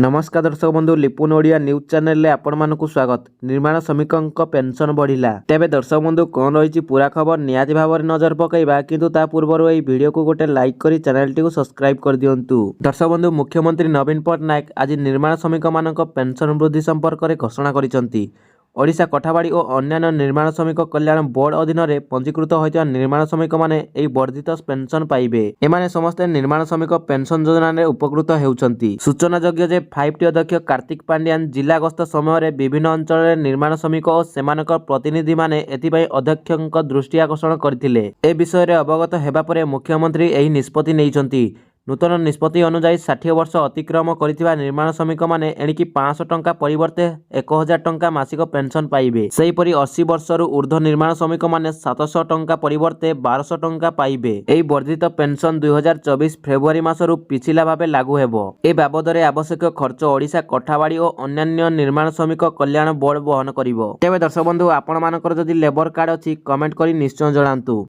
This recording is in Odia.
ନମସ୍କାର ଦର୍ଶକ ବନ୍ଧୁ, ଲିପୁନ ଓଡ଼ିଆ ନ୍ୟୁଜ୍ ଚ୍ୟାନେଲରେ ଆପଣମାନଙ୍କୁ ସ୍ୱାଗତ। ନିର୍ମାଣ ଶ୍ରମିକଙ୍କ ପେନସନ୍ ବଢ଼ିଲା। ତେବେ ଦର୍ଶକ ବନ୍ଧୁ, କ'ଣ ରହିଛି ପୁରା ଖବର, ନିହାତି ଭାବରେ ନଜର ପକାଇବା। କିନ୍ତୁ ତା ପୂର୍ବରୁ ଏହି ଭିଡ଼ିଓକୁ ଗୋଟେ ଲାଇକ୍ କରି ଚ୍ୟାନେଲଟିକୁ ସବସ୍କ୍ରାଇବ୍ କରିଦିଅନ୍ତୁ। ଦର୍ଶକ ବନ୍ଧୁ, ମୁଖ୍ୟମନ୍ତ୍ରୀ ନବୀନ ପଟ୍ଟନାୟକ ଆଜି ନିର୍ମାଣ ଶ୍ରମିକମାନଙ୍କ ପେନସନ୍ ବୃଦ୍ଧି ସମ୍ପର୍କରେ ଘୋଷଣା କରିଛନ୍ତି। ଓଡ଼ିଶା କୋଠାବାଡ଼ି ଓ ଅନ୍ୟାନ୍ୟ ନିର୍ମାଣ ଶ୍ରମିକ କଲ୍ୟାଣ ବୋର୍ଡ ଅଧୀନରେ ପଞ୍ଜୀକୃତ ହୋଇଥିବା ନିର୍ମାଣ ଶ୍ରମିକମାନେ ଏହି ବର୍ଦ୍ଧିତ ପେନସନ୍ ପାଇବେ। ଏମାନେ ସମସ୍ତେ ନିର୍ମାଣ ଶ୍ରମିକ ପେନସନ୍ ଯୋଜନାରେ ଉପକୃତ ହେଉଛନ୍ତି। ସୂଚନାଯୋଗ୍ୟ ଯେ, ଫାଇଭ୍ ଟି ଅଧ୍ୟକ୍ଷ କାର୍ତ୍ତିକ ପାଣ୍ଡିଆନ ଜିଲ୍ଲା ଗସ୍ତ ସମୟରେ ବିଭିନ୍ନ ଅଞ୍ଚଳରେ ନିର୍ମାଣ ଶ୍ରମିକ ଓ ସେମାନଙ୍କ ପ୍ରତିନିଧିମାନେ ଏଥିପାଇଁ ଅଧ୍ୟକ୍ଷଙ୍କ ଦୃଷ୍ଟି ଆକର୍ଷଣ କରିଥିଲେ। ଏ ବିଷୟରେ ଅବଗତ ହେବା ପରେ ମୁଖ୍ୟମନ୍ତ୍ରୀ ଏହି ନିଷ୍ପତ୍ତି ନେଇଛନ୍ତି। ନୂତନ ନିଷ୍ପତ୍ତି ଅନୁଯାୟୀ, 60 ବର୍ଷ ଅତିକ୍ରମ କରିଥିବା ନିର୍ମାଣ ଶ୍ରମିକମାନେ ଏଣିକି 500 ଟଙ୍କା ପରିବର୍ତ୍ତେ 1000 ଟଙ୍କା ମାସିକ ପେନସନ୍ ପାଇବେ। ସେହିପରି 80 ବର୍ଷରୁ ଉର୍ଦ୍ଧ୍ୱ ନିର୍ମାଣ ଶ୍ରମିକମାନେ 700 ଟଙ୍କା ପରିବର୍ତ୍ତେ 1200 ଟଙ୍କା ପାଇବେ। ଏହି ବର୍ଦ୍ଧିତ ପେନସନ୍ 2024 ଫେବୃଆରୀ ମାସରୁ ପିଛିଲା ଭାବେ ଲାଗୁ ହେବ। ଏ ବାବଦରେ ଆବଶ୍ୟକ ଖର୍ଚ୍ଚ ଓଡ଼ିଶା କୋଠାବାଡ଼ି ଓ ଅନ୍ୟାନ୍ୟ ନିର୍ମାଣ ଶ୍ରମିକ କଲ୍ୟାଣ ବୋର୍ଡ ବହନ କରିବ। ତେବେ ଦର୍ଶକ ବନ୍ଧୁ, ଆପଣମାନଙ୍କର ଯଦି ଲେବର କାର୍ଡ ଅଛି, କମେଣ୍ଟ କରି ନିଶ୍ଚୟ ଜଣାନ୍ତୁ।